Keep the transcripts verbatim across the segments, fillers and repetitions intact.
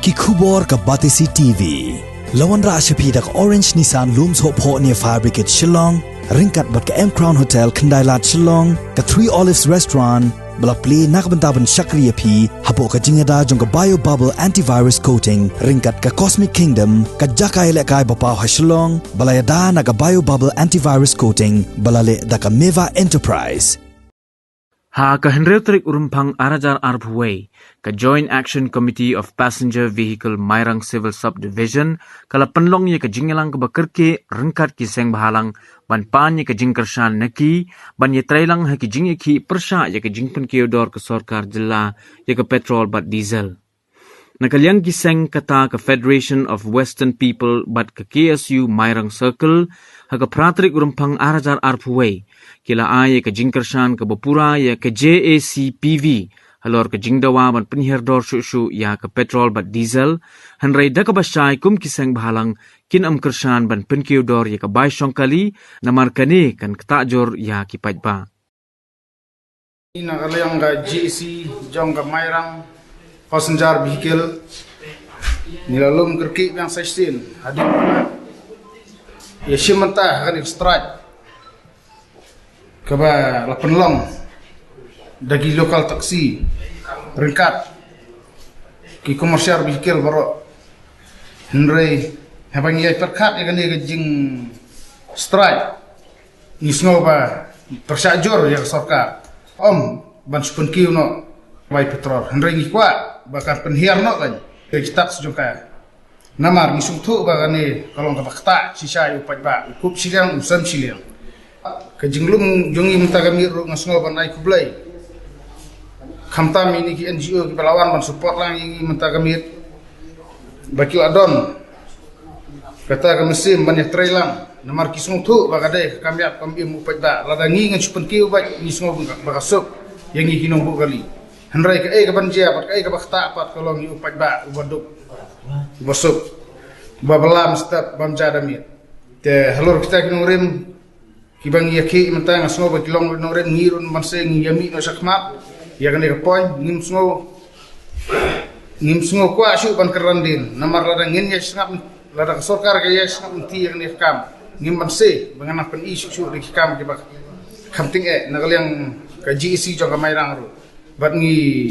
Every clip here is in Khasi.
Ki khubor ka Batesi T V. La wanrah sha phi da ka Orange Nissan Lum Sohphoh near Fire Brigade Shillong, ryngkat bad ka M Crown Hotel Khyndailad Shillong, ka Three Olives Restaurant, ba la plie na ka bynta ban shakri ïa phi hapoh ka jingïada jong ka Bio Bubble Antivirus Coating, ryngkat ka Cosmic Kingdom, ka jaka ïalehkai ba paw ha Shillong, ba la ïada na ka Bio Bubble Antivirus Coating, ba la leh da ka Meva Enterprise. Ha ka hynriew tarik u Rymphang ar hajar arphew wei, ka Joint Action Committee of Passenger Vehicle Mairang Civil Subdivision ka la pynlong ïa ka jingïalang kaba kyrkieh ryngkat ki seng bhalang ban pan ïa ka jingkyrshan na ki ban ïatreilang ha ki jingïakhih pyrshah ïa ka jingpynkiew dor ka sorkar jylla ïa ka petrol bad diesel. Na ka liang ki seng kata ka Federation of Western People bad ka K S U Mairang Circle, ha ka phra tarik u Rymphang ar hajar arphew wei, ki la ai ïa ka jingkyrshan kaba pura ïa ka J A C P V halor ka jingdawa ban pynhiar dor shuh shuh ïa ka petrol bad diesel, hynrei da kaba shai kum ki seng bhalang kin ym kyrshan ban pynkiew dor ïa ka bai shong kali, namar kane kan ktah jur ïa ki paidbah. Na ka liang ka G A C jong ka Mairang Passenger Vehicle, ngi la lum kyrkieh biang sa shisien hadien ba la ïashim bynta ha kane ka strike kaba la pynlong da ki local taxi ryngkat ki commercial vehicle baroh. Hynrei haba ngi ïai pyrkhat ïa kane ka jingstrike, ngi sngew ba pyrshah jur ïa ka sorkar ym ban shu pynkiew noh bai petrol. Hynrei ngi kwah ba kan pynhiar noh kan ïa ki tax jong ka. Namar ngi sngewthuh ba kane ka long kaba ktah shisha ïa u paidbah, u kup shiliang, u sem shiliang. Ka jinglum jong ngi mynta ka miet ruh nga sngew ban ai khublei khamtam ïa kine ki N G O kiba la wan ban support lang ïa ngi mynta ka miet. Ba ki la don kata ka mynsiem ban ïatrei lang, namar ki sngewthuh ba ka dei ka kam ïap kam im u paidbah. Lada ngi ngin shu pynkiew bad ngi sngew ba ka suk ïa ngi ki nongbuh kali. Hynrei kaei kaban jia bad kaei kaba ktah pat ka long ïa u paidbah uba duk, uba suk, uba bylla mynstep bym ja da miet. Te halor kita ki nongrim kiba ngi ïakhih mynta, nga sngew ba ki long nongrim, ngi ruh ban sngewthuh, ngi ïa mih noh shakhmat ïa kane ka point. Ngim sngew, ngim sngew kwah shuh ban kyrdan dien. Namar lada ngin ïa sngap, lada ka sorkar ka ïa sngap mynta ïa kane ka kam, ngim banse ba ngan nang pyni shuh shuh da ki kam kiba kham tyngeh na ka liang ka G A C jong ka Mairang ruh. Bad ngi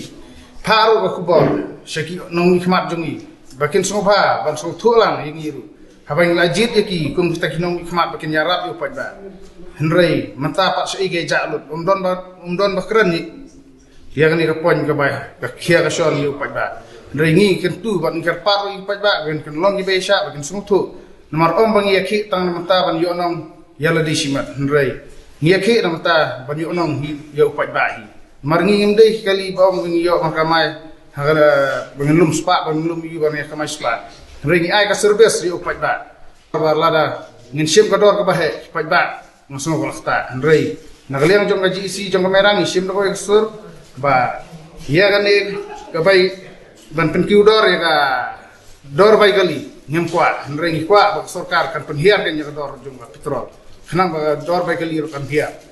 phah ruh ka khubor sha ki nongmihkhmat jong ngi ba kin sngewbha ban sngewthuh lang ïa ngi ruh haba ngi la jied ïa ki kum kita ki nongmihkhmat ba kin ïarap ïa u paidbah. Hynrei mynta pat shaei ka ïa jah lut, ym don ba, ym don ba kren ïa kane ka point kaba ka khia ka shon ïa u paidbah. Hynrei ngi kyntu bad ngi kyrpad ruh ïa u paidbah ba kin long kiba ïa shah, ba kin sngewthuh. Namar ym ba ngi ïakhih tang na mynta ban ïoh nong ïa lade shimet, hynrei ngi ïakhih na mynta ban ïoh nong hi ïa u paidbah hi. Namar ngi ngim dei ki kali ba ym ba ngi ïoh ban kamai ha ka ba ngin lum spah, ba ngin lum ïa u ban ïa kamai spah. Hynrei ngi ai ka service ïa u paidbah. Ba lada ngin shim ka dor kaba heh, paidbah nga sngew ka la ktah. Hynrei na ka liang jong ka G A C jong ka Mairang ngi shim da kawei ka sur ba ïa kane ka bai ban pynkiew dor ïa ka dor bai kali ngim kwah, hynrei ngi kwah ba ka sorkar kan pynhiar kan ïa ka dor jong ka petrol khnang ba ka dor bai kali ruh kan hiar.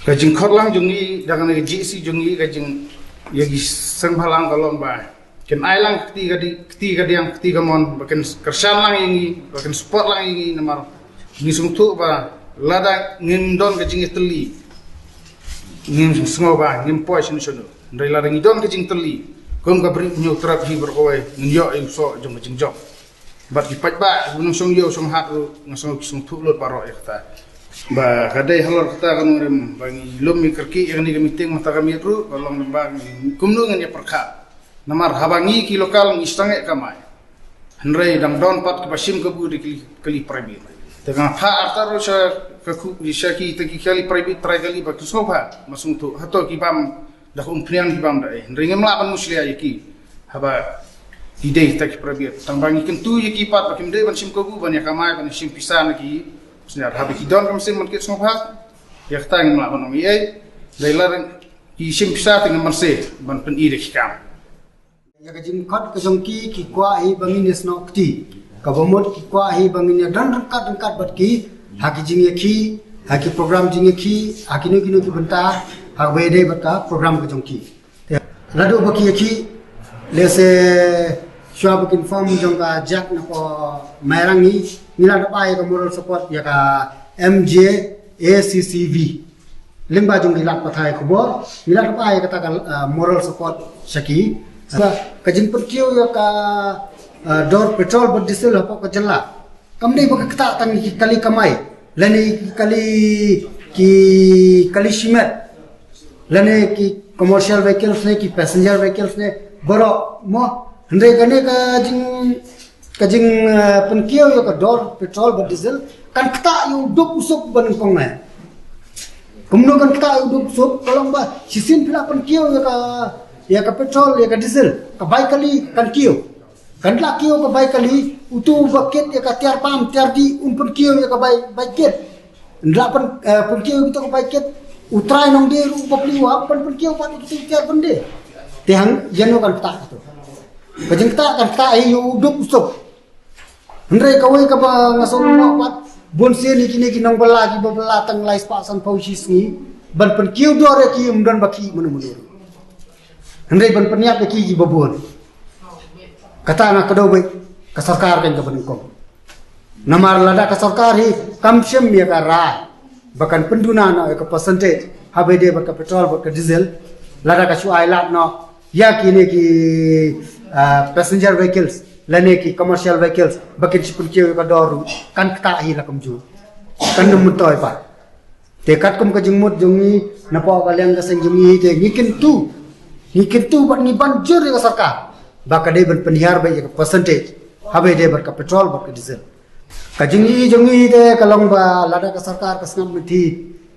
Ka jingkhot lang jong ngi da kane ka G A C jong ngi, ka jing ïa ki seng bhalang ka long ba kin ai lang ka kti ka di, kti ka diang, kti ka mon, ba kin kyrshan lang ïa ngi, ba kin support lang ïa ngi. Namar ngi sngewthuh ba lada ngim don ka jingïatylli, ngim sngew ba ngim poi shano shano. Hynrei lada ngi don ka jingtylli kum ka briew hynñiew trep hi baroh kawei, ngin ïoh ïa u soh jong ka jingjop. Bad ki paidbah ba nongshong ïew shong hat ruh nga sngew ki sngewthuh lut baroh ïa kata. Ba ka dei halor kata ka nongrim ba ngi lum ïa kyrkieh ïa kane ka meeting mynta ka miet ruh, ba long ba ngi kumno ngin ïa pyrkhat. Namar haba ngi ki local ngi sdang eh kamai, hynrei dang don pat kiba shim kabu da ki kali private. Te nga phah artat ruh sha ka khu, sha kita ki kali private trai kali ba ki sngewbha, ma sngewthuh hato ki bam da ka umphniang ki bam da ei. Hynrei ngim lah ban mushlia ïa ki haba ki dei kita ki private. Tang ba ngi kyntu ïa ki pat ba kim dei ban shim kabu ban ïa kamai ban shim pisa na ki sniar. Haba ki don ka mynsiem ban kit sngewbha, ïa kata ngim lah ban ong ei ei. Dei lada ki shim pisa te ngim banse ban pyni da ki kam. Ïa ka jingkhot ka jong ki, ki kwah hi ba ngin ïasnoh kti. Kaba mut ki kwah hi ba ngin ïa don ryngkat ryngkat bad ki ha ki jingïakhih, ha ki program jingïakhih, ha kino kino ki bynta, ha kaba ïadei bad ka program ka jong ki. Te naduh ba ki ïakhih, lehse Shuwa ba kin form jong ka jack na ko Mairang ngi, ngi la da bai ka moral support ïa ka M J A C C V. Lyngba jong ki lad pathai khubor, ngi la da bai ïa kata ka, uh, moral support sha ki. Sa ka jingpynkiew ïa ka, uh, dor petrol bad diesel hapoh ka jylla. Kam dei ba ka ktah tang ki kali kamai, lane ki kali, ki kali shimet, lane ki commercial vehicles ne, ki passenger vehicles ne, baroh mo. Hynrei kane ka jing, ka jing, eh, pynkiew ïa ka dor petrol bad diesel kan ktah ïa u duk u suk ba nyngkong ne. Kumno kan ktah ïa u duk u suk? Ka long ba shisien phi la pynkiew ïa ka, ïa ka petrol, ïa ka diesel, ka bai kali kan kiew. Kan la kiew ka bai kali, utu ba kit ïa ka tiar pam tiar dih un pynkiew ïa ka bai, bai kit. Nda pyn, eh, pynkiew kita ka bai kit, u trai nongdie ruh ba pli u hap pyn, pynkiew pat kita tiar pyndie. Te hang ïano kan ktah kato? Ka jingktah kan ktah ïa u duk u suk. Hynrei kawei kaba nga sngew pat, bun sien ïa kine ki nongbylla kiba bylla tang lai spah san phew shi sngi ban pynkiew dor ïa ki, ym don ba ki mano mano. Hynrei ban pynïap ïa ki kiba bun. Kata nga kdew beit ka sorkar kan kaba nyngkong. Namar lada ka sorkar hi kam shim ïa ka rai ba kan pynduna noh ïa ka percentage haba ïadei bad ka petrol bad ka diesel, lada ka shu ai lad noh ïa kine ki, ah, passenger vehicles lane ki commercial vehicles ba kin shu pynkiew ïa ka dor ruh, kan ktah hi la kumjuh. Kan ym myntoi pat. Te katkum ka jingmut jong ngi, napoh ka liang ka seng jong ngi, te ngi kyntu, ngi kyntu bad ngi ban jur ïa ka sorkar ba ka dei ban pynhiar beit ïa ka percentage haba ïadei bad ka petrol bad ka diesel. Ka jingïohi jong ngi te ka long ba lada ka sorkar ka sngap mithi,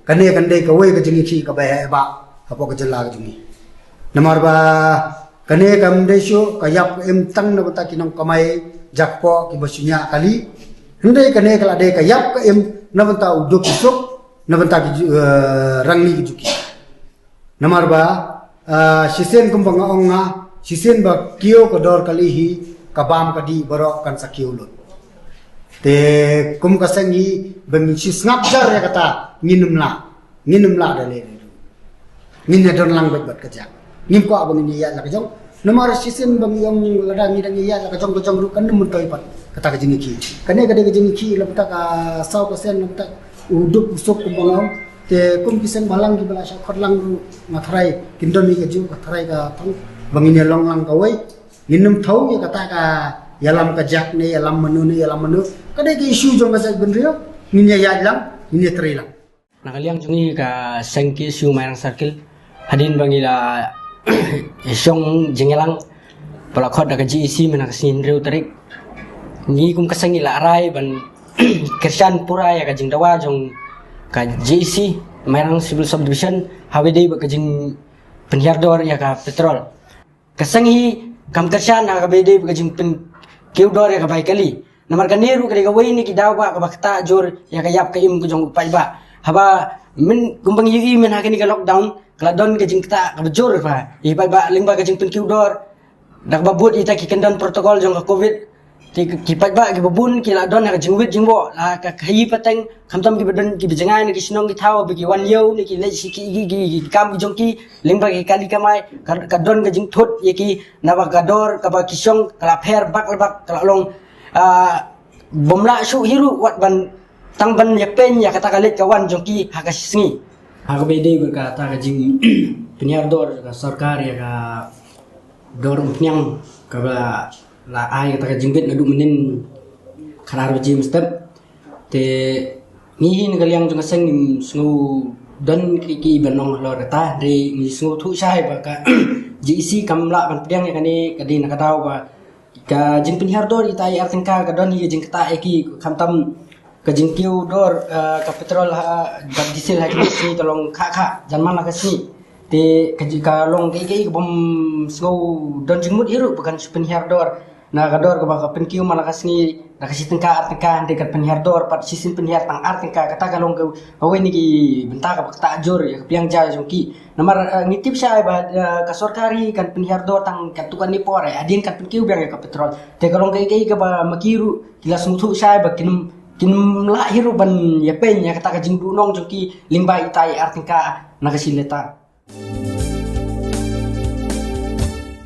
kane kan dei kawei ka jingïakhih kaba heh bah hapoh ka jylla ka jong ngi. Namar ba kane kam dei shuh ka ïap ka im tang na bynta ki nongkamai jakpoh kiba shu ñiah kali. Hynrei kane ka la dei ka ïap ka im na bynta u duk u suk, na bynta ki ju-, eh, rangli ki juki. Namar ba, eh, shisien kumba nga ong nga, shisien ba kiew ka dor kali hi, ka bam ka dih baroh kan sa kiew lut. Te kum ka seng hi ba ngin shu sngap jar ïa kata, ngin ym lah, ngin ym lah da lei lei. Ngin ïa don lang beit bad ka jack. Ngim kwah ba ngin ïa ïaid la ka jong. Namar shisien ba ngi ong lada ngi dang ïa ïaid la ka jong ka jong ruh kan ym myntoi pat kata ka jingïakhih. Kane ka dei ka jingïakhih la bynta ka saw percent la bynta u duk u suk kumba nga ong. Te kum ki seng bhalang kiba la shah khot lang ruh nga tharai kin don hi kajuh ka tharai ka thong ba ngin ïa long lang kawei. Ngin ym thaw ïa kata ka ïalam ka jack ne ïalam mano ne ïalam mano. Ka dei ka issue jong ka jaitbynriew. Ngin ïa ïaid lang, ngin ïa trei lang. Na ka liang jong ngi ka seng K S U Mairang Circle, hadien ba ngi la shong jingïalang ba la khot da ka J A C mynta ka sngi hynriew tarik, ngi kum ka seng ngi la rai ban kyrshan pura ïa ka jingdawa jong ka J A C Mairang Civil Subdivision haba ïadei bad ka jingpynhiar dor ïa ka petrol. Ka seng hi kam kyrshan ha kaba ïadei bad ka jingpynkiew dor ïa ka bai kali. Namar kane ruh ka dei kawei na ki daw ba kaba ktah jur ïa ka ïap ka im ka jong u paidbah. Haba myn, kumba ngi ïohi mynha kane ka lockdown ka la don ka jingktah kaba jur ba ïa u paidbah lyngba ka jingpynkiew dor. Da kaba bud ïa kita ki kyndon protocol jong ka covid. Te ki paidbah kiba bun ki la don ha ka jingwit jingwoh, la ka khaïi pateng, khamtam kiba don kiba jngai na ki shnong ki thaw ba ki wan ïew ne ki leit sha ki, ki, ki, ki kam ki jong ki lyngba ki kali kamai, ka, ka don ka jingthut ïa ki naba ka dor kaba ki shong ka la pher bak la bak, ka la long, ah, bym lah shuh hi ruh wat ban tang ban ïapeiñ ïa kata ka leit ka wan jong ki ha ka shi sngi. Ha kaba ïadei bad kata ka jingpynhiar dor ka sorkar ïa ka dor umphniang kaba la ai kata ka jingbit naduh mynnin khatar baje mynstep. Te ngi hi na ka liang jong ka seng ngim sngew don kiei kiei ban ong halor kata, hynrei ngi sngewthuh shai ba ka J A C kam lah ban pdiang ïa kane, ka dei na ka daw ba ka jingpynhiar dor ita i ar tyngka ka don hi ka jingktah ïa ki, khamtam ka jingkiew dor, eh, ka petrol ha, bad diesel ha kine ki sngi ka long khah khah jan man la ka sngi. Te ka ji-, ka long kaei kaei ka bym sngew don jingmut hi ruh ba kan shu pynhiar dor. Na ka dor kaba ka pynkiew man la ka sngi na ka shi tyngka ar tyngka, hynrei kan pynhiar dor pat shisien pynhiar tang ar tyngka, kata ka long ka, kawei na ki bynta kaba ktah jur ïa ka pliang ja jong ki. Namar, eh, ngi tip shai ba, eh, ka sorkar hi kan pynhiar dor tang katto katne por, eh, hadien kan pynkiew biang ïa ka petrol. Te ka long kaei kaei kaba ma ki ruh ki la sngewthuh shai ba kin, kin lah hi ruh ban ïapeiñ ïa kata ka jingduhnong jong ki lyngba ita i ar tyngka na ka shi leta.